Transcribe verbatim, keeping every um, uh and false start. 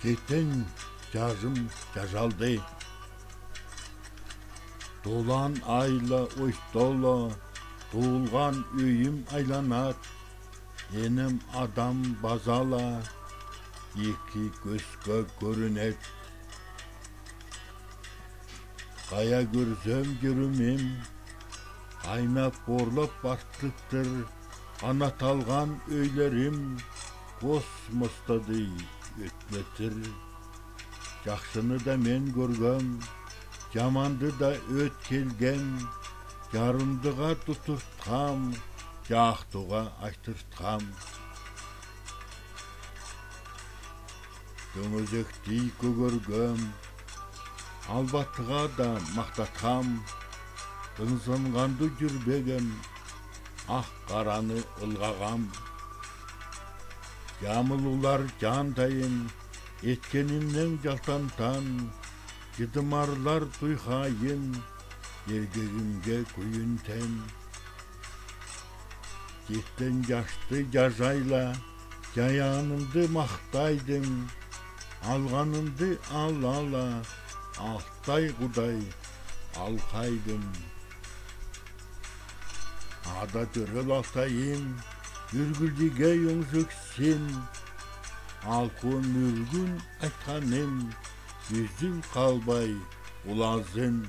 Кеткен чажым чажалды. Долан айла ойтолла, туулган үйим айланад. Энем адам базала, эки кёзге кёрюнед. Кая кёрсем кирюмим, кайнап-боорлап бартыптыр, ана талган өйлерим космостадый өтмептир. Чахшыны да мен кёргем, чаманды да өткелгем, чарымдыга тутуртхам, чаахтыга айтыртхам. Дөңгелекти көгергем, албатыга да махтатхам, тынсынганды чүрбегем, ах-караны ылгагам. Чамылуулар чантайын, эткенимнен чалтантан, чыдымарлар туйхайын, эргегимге куйюнтен. Кеткен чашты чажайла, чаяанымды махтайдым, алганымды алала, алтай кудай алкайдым. Ада-тӧрел Алтайым, үргүлдиге юңсук син, алкуу мүргүн айтканым, үзүл калбай улазын.